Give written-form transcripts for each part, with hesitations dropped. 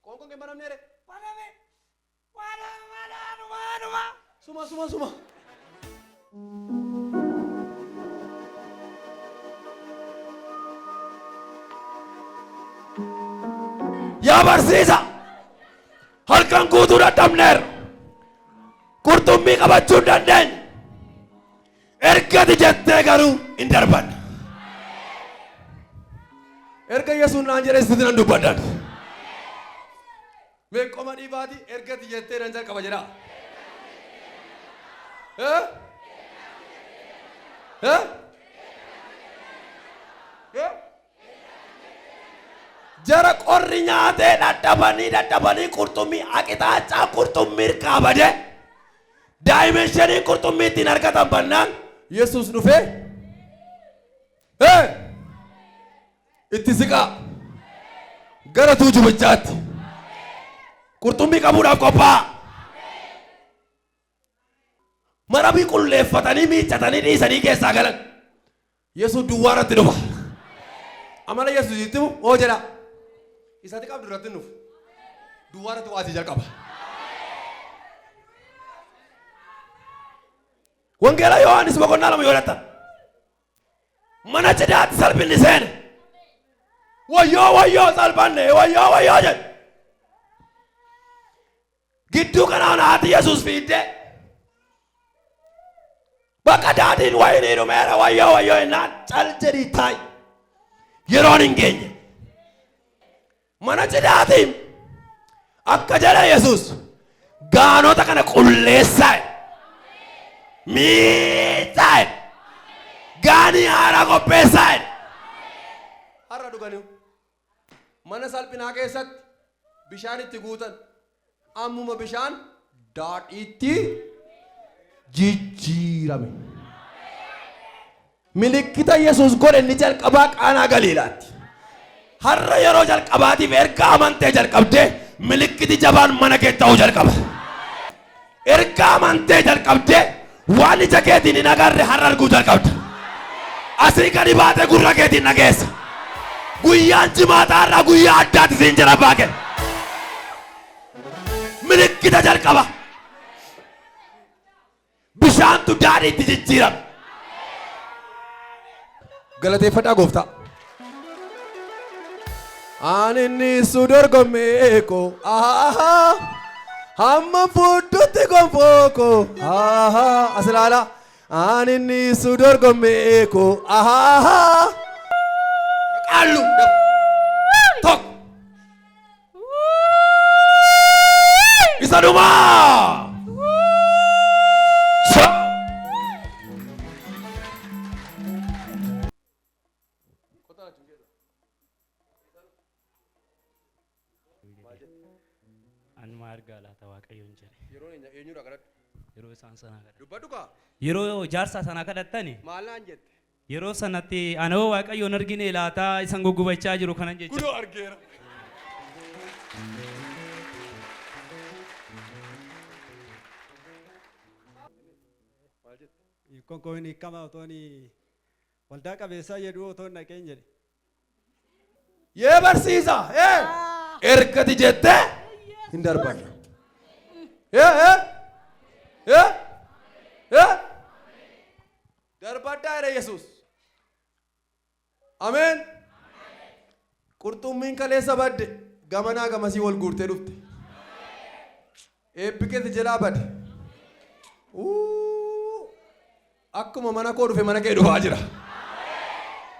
Qoonqoon kee banamneere. Baname. Anuma anuma. Suma suma suma. Yaa barsiisa halkan guutuu dadhabneerra. Qurxummii qabachuu hin dandeenye. Ergati jettee garuu hin darbanna. Erga Yesuus naan jedhee sitti nan dubbadhan. Mee qoma dhiibaati ergati jettee nan jalqaba jedhaa. Eh? Eh? Eh? Jara qorri nyaatee dadhabanii dadhabanii qurxummii aqixaachaa qurxummii irkaa badee daayimenshanii qurxummii ittiin argatan bannaan Yesuus dhufee "Ee, itti siqaa gara tuujubichaatti qurxummii qabuudhaaf qophaa'a. Marabii qulleeffatanii miiccatanii dhiisanii keessaa galan. Yesuus duwwaa irratti dhufa. Amala Yesuus itti himu oo jedha. Isatti qabdu irratti hin dhufu. Duwwaa irratti waasii jalqaba. Wangeela Yohaannis boqonnaa 2 yoo dhattan mana cidhaatti salphinni seene. Wayyoo wayyoo salphanne wayyoo wayyoo jedhe. Gidduu kanaan haati Yesuus fiiddee bakka daadhiin wayinii dhumeera wayyoo wayyoo jennaan cal jedhii taa'i. Yeroon hin geenye. Mana cidhaatiin akka jedha Yesuus gaanota kana qulleessaa jedhe. Miicaa jedhe. Gaanii haaraa qopheessaa jedhe. Har'a dhuganiu. Mana salphinaa keessatti bishaan itti guutan. Ammuma bishaan daadhiitti jijjiirame. Milikkita Yesuus godhe inni jalqabaa Qaanaa Galiilaatti. Har'a yeroo jalqabaatiif erga amantee jalqabdee milikkiti jabaan mana kee ta'uu jalqaba. Erga amantee jalqabdee waan ija keetiin hin agarre har'a arguu jalqabda. Asii gadi baatee gurra keetiin dhageessa. Guyyaan jimaataa har'aa guyyaa addaati siin jedha abbaa kee. Milikkita jalqaba. Bishaantu daadhiitti jijjiirame. Galateeffadhaa gooftaa. Ani inni su dorgommee koo hamma fuddutti gonfoo koo as ilaala. Ani inni su dorgommee koo Qaallu tokko isa dhumaa. Anuma argaa laata Waaqayyoon jedhe. Yeroo eenyudha kadhadhu? Yeroo isaan sanaa kadhatan. Dubbadhu kaa. Yeroo jaarsaa sanaa kadhattani. Maal naan jette? Yeroo sanatti anoo Waaqayyoon argine laataa isan guggubachaa jiru kanan jecha. Kunoo argeera. Maal jette? Hiikkoon koo hin hiikama otoo inni waldaa qabeessaa jedhu otoo hin dhaqeen jedhe. Yee barsiisa. Ee. Ergati jettee hin darban. Ee ee. Ee. Ee. Darbadhaa jedhe Yesuus. Ameen. Qurxummiin kaleessa badde gamanaa gamasii wal guurtee dhufte. Eebbi keessa jalaa bade. Uuu. Akkuma mana koo dhufe mana kee dhufaa jira.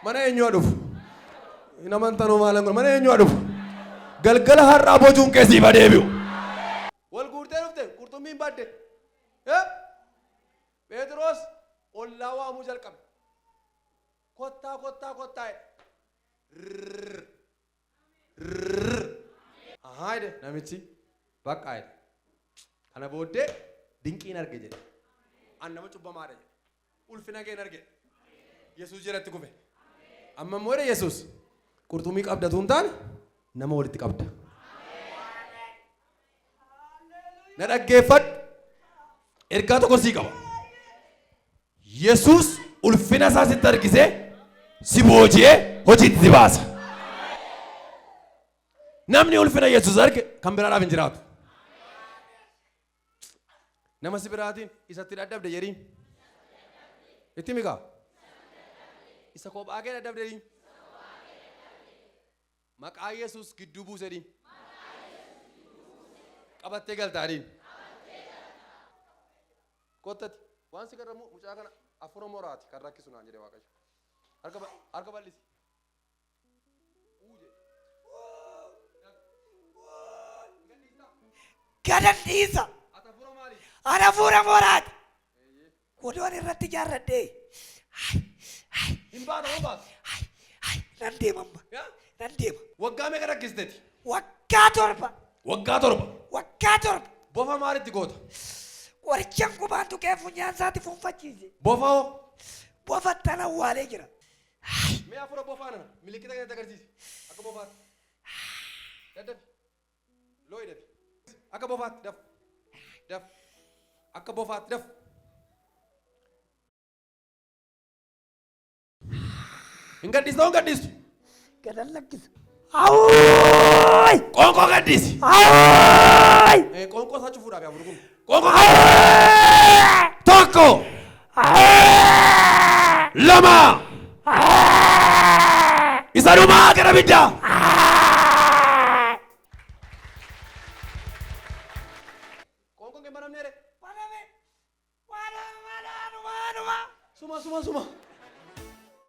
Mana eenyu haa dhufu? Hin amantanoo maalan godha? Mana eenyu haa dhufu? Galgala har'aa bocuun kee siif haa deebi'u. Wal guurtee dhufte qurxummiin badde. Eh? Pheexiroos ollaa waamuu jalqabe. Kottaa kottaa kottaa jedhe. Rrrr. Rrrr. Ahaa jedhe namichi. Baqqaa jedhe. Kana booddee dinqiin arge jedhe. An nama cubbamaadha jedhe. Ulfina keen arge. Yesuus jalatti kufe. Amma immoo jedhe Yesuus qurxummii qabda utuu hin taane nama walitti qabda. Na dhaggeeffadhu. Ergaa tokko sii qaba. Yesuus ulfina isaa sitti argisee si booji'ee hojiitti si baasa. Namni ulfina Yesuus arge kan biraadhaaf hin jiraatu. Nama si biraatiin isatti dadhabde jedhiin. Itti mikaa. Isa kophaa kee dadhabde jedhiin. Maqaa Yesuus gidduu buuse jedhiin. Qabattee galtaa jedhiin. Kottati waan si garramu mucaa kana afura moraati kan rakkisu naan jedhe Waaqayyo. Harka bal'isi. Uu jedhe. Gadan dhiisa. Ati afura maali? Ana hafuura mooraati. Godoon irratti ijaarradhee. Hai, hai, Hin baata moo baata? hai, hai. Nan deema amma. Yaa? Nan deema. Waggaa meeqa rakkisteeti? Waggaa 7. Waggaa 7. Waggaa 7. Bofa maalitti goota? Qorichaan qubaan tuqee funyaan isaatti fuunfachiise. Bofa hoo? Bofa tan awwaalee jira. Mee afura bofaa nana milikkita kanatti agarsiisi. Akka bofaatti. Daddafi. Looyi dafi. Akka bofaatti daf. Daf. Akka bofaatti daf. Hin gadhiistu hin gadhiistu. Gadan lakkisa. Awwaay! Qoonqoo gadhiisi. Awwaay! Qoonqoo isaa cufuudhaaf yaa kun. Qoonqoo tokko. Lama. Isa dhumaa gara biddaa. Qoonqoon kee banamneere. Baname. Waanuma waanuma waanuma. Suma suma suma.